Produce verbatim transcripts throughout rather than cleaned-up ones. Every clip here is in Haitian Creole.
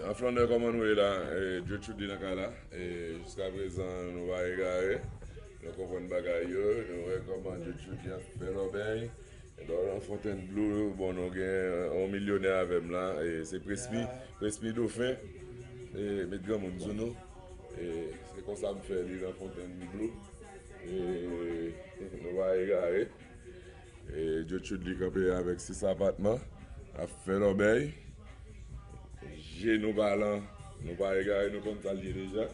An flannè, kòman nou ye la? E, Joe Tchoudly nan kay la. E, jiska prezan, nou pa egare. Nou konprann bagay yo. Nou wè kòman Joe Tchoudly ap fè lòbèy. Edward an Fontainebleau, bon, nou gen yon milyonè avè m la. E, se Presmi, Presmi Dauphin. E, met granmoun sou nou. E, se konsa m fè li nan Fontainebleau. E, nou pa egare. E, Joe Tchoudly kanpe avèk sis apatman, ap fè lòbèy. Je nou pa lan, nou pa egare, nou konn sa l ye deja.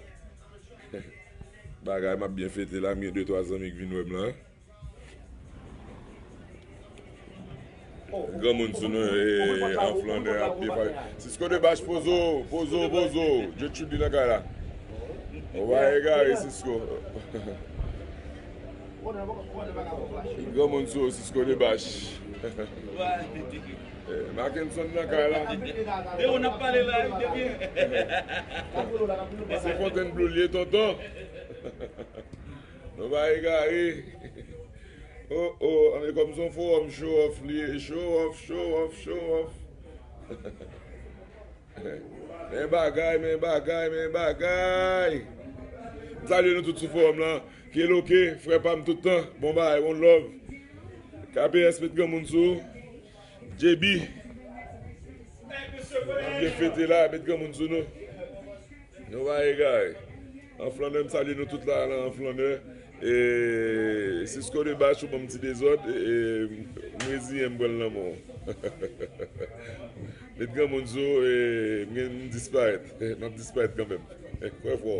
Bagay m ap byen fete la, m gen de twa zanmi k vin wè m la. Granmoun sou nou, e, an flannè ap defay. Cisco Debache, pozo, pozo, pozo. Joe Tchoudly nan kay la. Ou pa egare, Cisco. Granmoun sou Cisco Debache. Eh, Mackenson nan kay la. De ou n ap pale la, wi, depi. E se Fontainebleau l ye, tonton. Nou pa egare. Oh, oh, ann kòm se yon fowòm show off li ye, show off, show off, show off. Men bagay, men bagay, men bagay. M salye nou tout sou fowòm lan. Keloke, frè pa m tout tan. Bon bagay, one love. K P S, met granmoun sou ou. J B. N ap byen fete la, met granmoun sou nou. Nou pa egare. An flannè, m salye nou tout la, la, an flannè. E, Cisco Debache, ou ban m ti dezòd, e, e, m reziyen m pran l nan men w. Met granmoun sou, e, m gen, m disparèt. M ap disparèt kanmenm. Kwè fò.